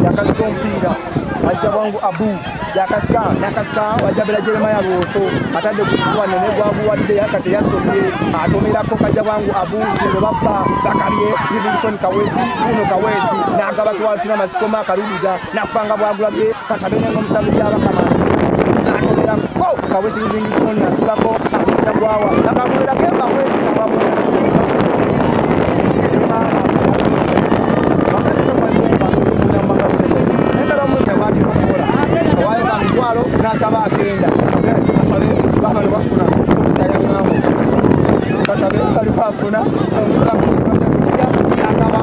Yakasika omupiira ajja bwangu Abu yakasika nakasika wajabira Jeremiah Lwoto atadde kukuwa nene gwabuwadde yakati yasomye atomerako kajja bwangu Abu Singo babba bakabye Livingstone Kawesi uno Kawesi n'agaba twaltina masikoma akaludiga nakupanga bwagulabye katabene ng'omusambi gyabakama atomerako Kawesi Livingstone asibako amanya gwawa akamuwerako embakwe nasaba agenda asabe baba bafuna kasabe bali bafuna omusambi akaba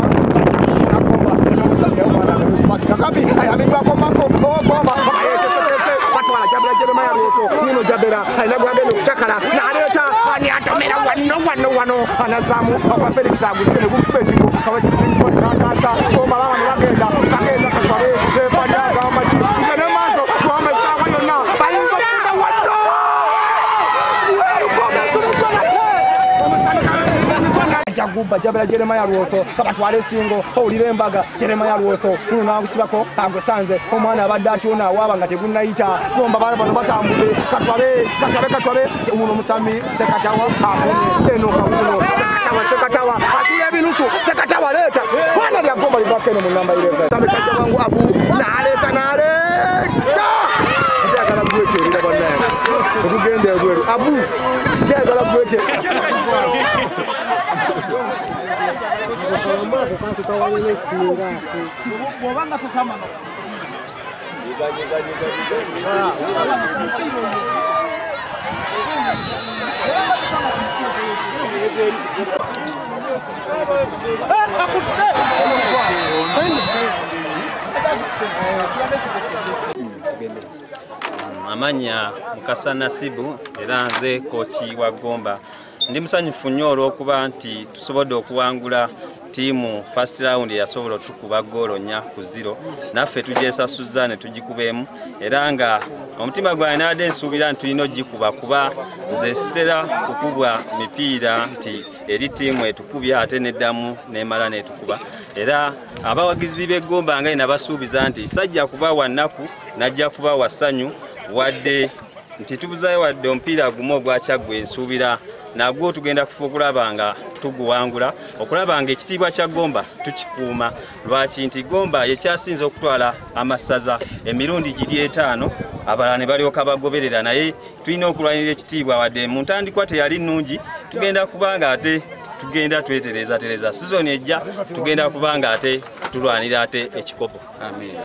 anazamu kwa Felix agusile gumpechiko Kawesi Livingstone nakasa koma baba bagenda bagenda kasabe fanya amachi ngene maso kwa sawa yonna bayinza kunda wano Jagumba jabira Jeremiah Lwoto kabatwale singo owulira embaga Jeremiah Lwoto uno n'agusibako agusanze omwana abadde atyona waaba nga tegunnayita gomba baana bano batambudde katwabe katwabe katwabe uno omusami Sekatawa afunye eno kawuno Sekatawa Sekatawa asula ebinusu Sekatawa leeta mwana lya gomba livako eno mu namba 11 Sambi kajja wangu Abu n'aleeta n'aleeta njagala gweterera bannange okugenda ebweru Abu njagala gweterera Amanya Mukasa Nasibu era nze kochi wa Gomba. Ndi musanyufu nnyo olw'okuba nti tusobodde okuwangula ttiimu first round eyasobola otukuba ggoolo 4-0 naffe tugyesasuzza ne tugikuba era nga omutima gwange nabadde nsuubira nti tulina ogikuba kuba nze sitera kukubwa mipiira nti eri ttiimu etukubya ate neddamu nemala netukuba era abawagizi b'eggomba nga nabasuubiza nti sajja kuba wa nnaku najja kuba wa ssanyu wadde nti tubuzayo wadde omupiira gumu ogwa Kyaggwe nsuubira nagwo tugenda kufa okulaba nga tuguwangula okulaba nga ekitiibwa kya Gomba tukikuuma lwaki nti Gomba yekyasinze okutwala amasaza emirundi giri 5 abalala ne balyoka bagoberera naye tulina okulwanirira ekitiibwa wadde mu ntandikwa teyali nnungi tugenda kubanga ate tugenda twetereza tereza sizoni ejja tugenda kubanga ate tulwanira ate ekikopo. Amen.